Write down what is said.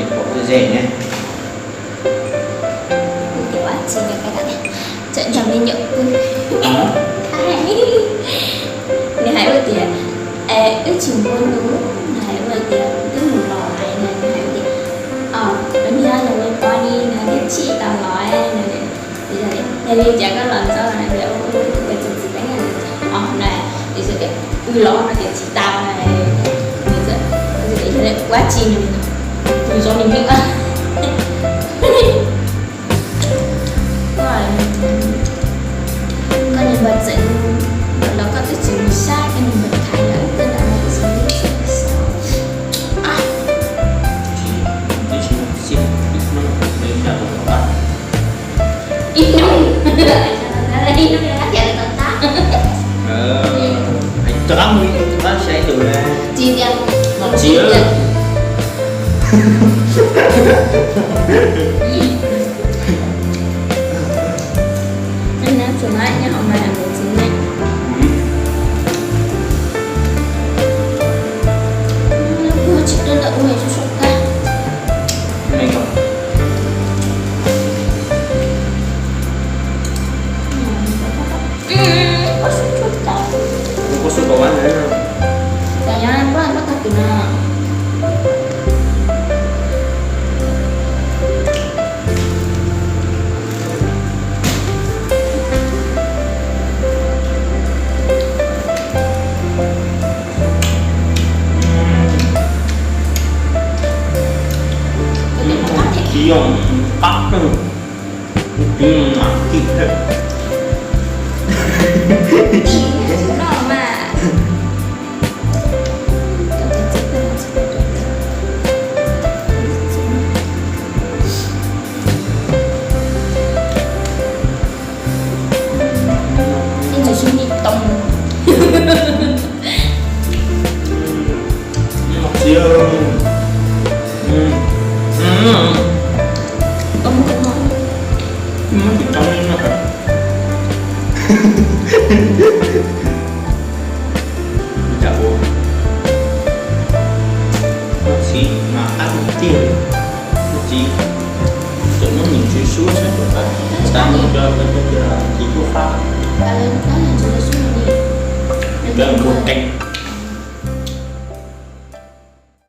Pom ze ne. Kuv tias ua tsis nyob ka, txawm nrog me nyuam pw. Nws hais ua tias, wb tsis muaj nus, nws hais ua tias twb mus los lawm, nws hais tias, o, los nyob los poj niam nws tias tsis tau los no. Yog li cas koj los txog no tias ua tus txiv tseem ceeb no, o no, tias wb los no tias tsis tau no, yog li ua tsis no, tus zoo li ntawd. Koj niag npawg txawm los koj twb tsis mus saib, koj niag npawg Khais los twb los twb tsis mus saib. Ib hnub, ib hnub tias tau tab, rov qab mus rov qab saib tus tsis tias, tsis tias. Tsis no nyob hauv mas tus txiv ne. Kuv tsis tuaj ntawm ub es tsuas soj kab. Koj sub tsuag tau. Koj sub tau vaj na. Cas nyob koj tag kis no. Qab, qab, qab, qab. Ib txwm sib nij too. Txiv, muab tsis tau li no. Ua cas ua, koj txiv mas qab tiag tiag li. Koj txiv txawm muab nws tsis sub saib, txawm qab, tas mus cov txiv kuj qab, cov kuj qees.